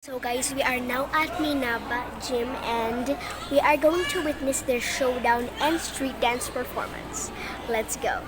So guys, we are now at Ninaba Gym and we are going to witness their showdown and street dance performance. Let's go.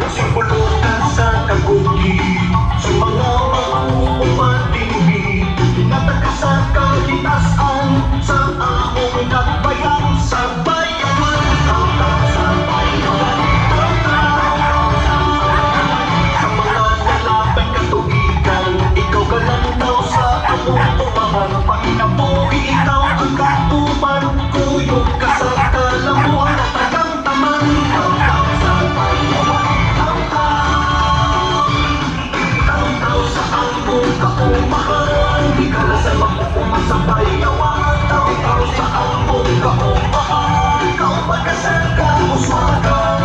Simbolo ka sa kagugi, sa mga mauumatinggi. Tinataka sa kahitasan, sa among dakbayan, sa bayan. Tao sa bayan, tao. Sa mga nalapay katuigan, ikaw ka lang daw sa among umahan. Panginabuhi, ikaw ang katupan, kuyog ka sa kalamuan at tagamtaman. Tao sa bayan, tao. Tao sa among kaumahan, di ka na sa makukuman sa bayawan. Tao sa among kaumahan, kauban ka sa kauswagan.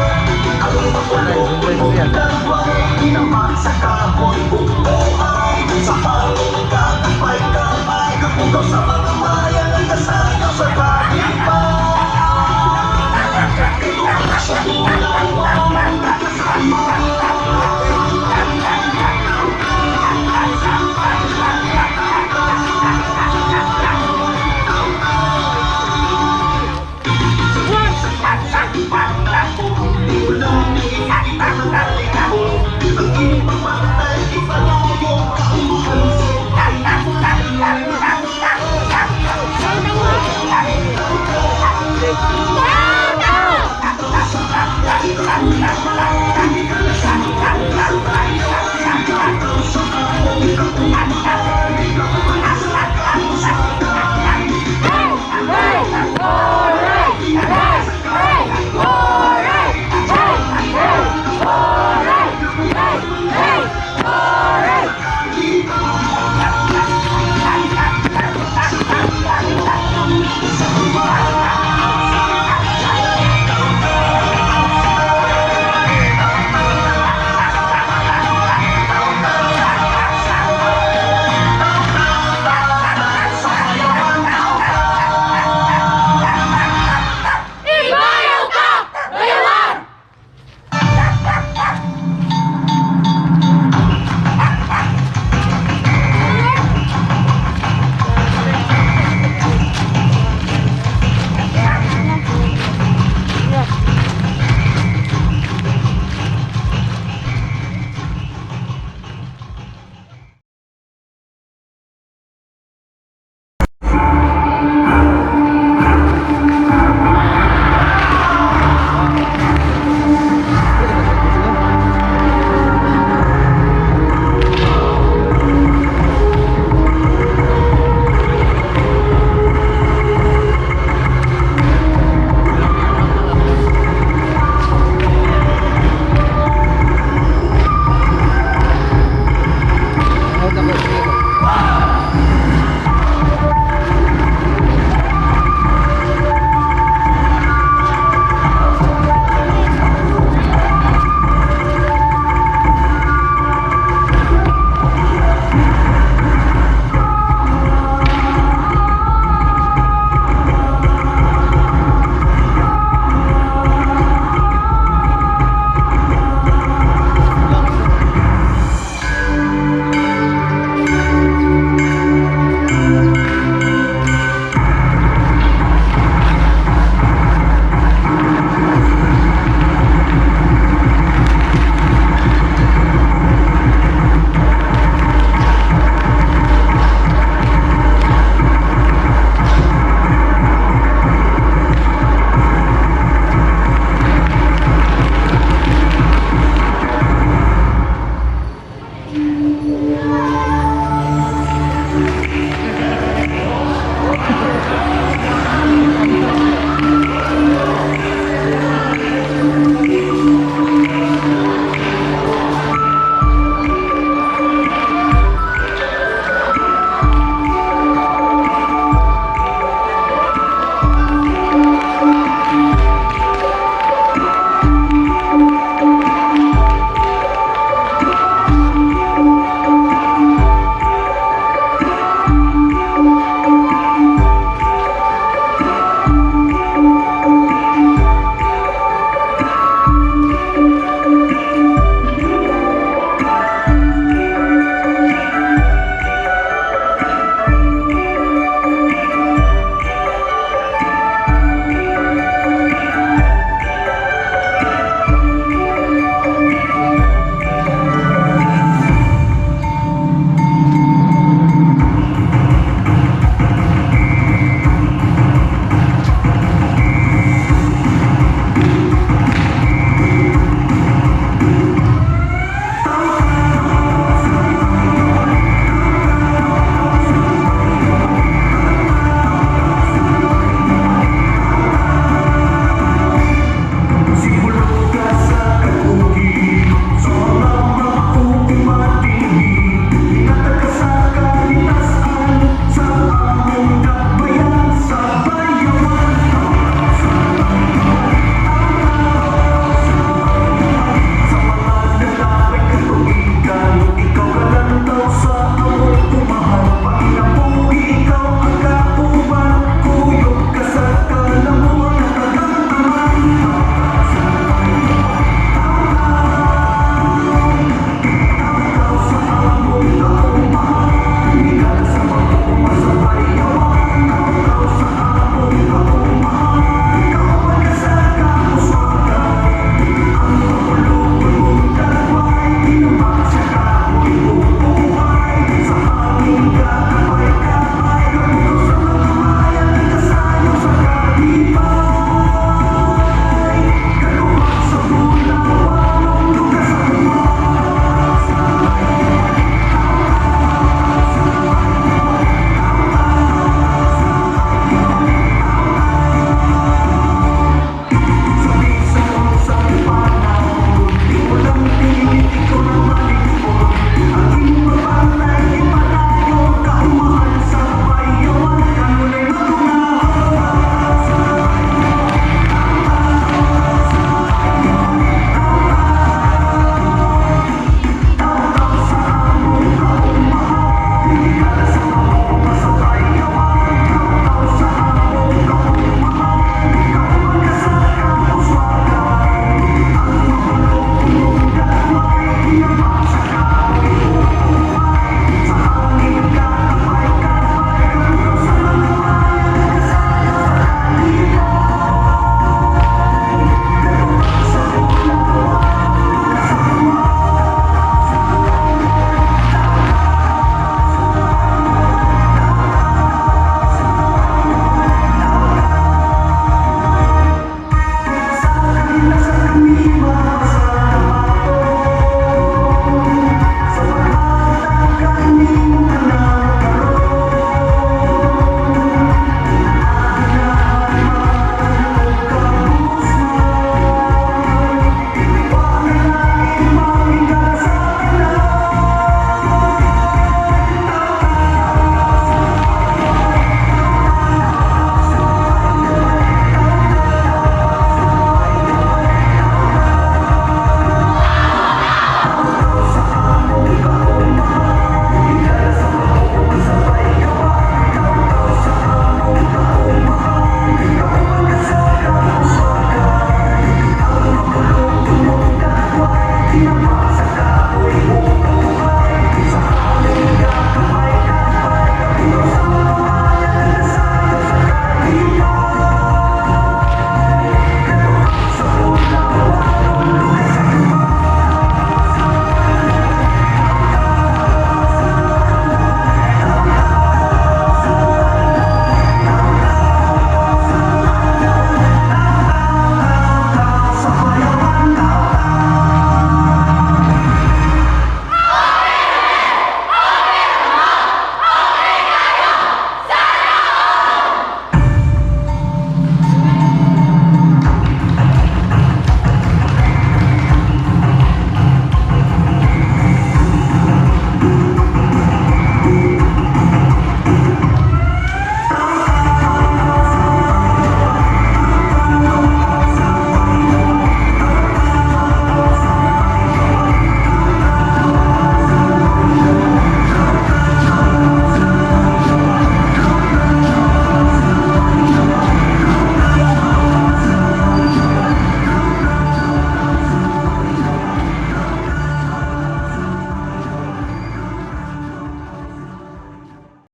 Ang makulong mong dalawa, ginawa sa kahoy bubuhay. Sa hangin kakapay-kapay, kapugaw sa mga maya, nagkasayaw sa kahipan. Ito ang sa bulawan, kasama.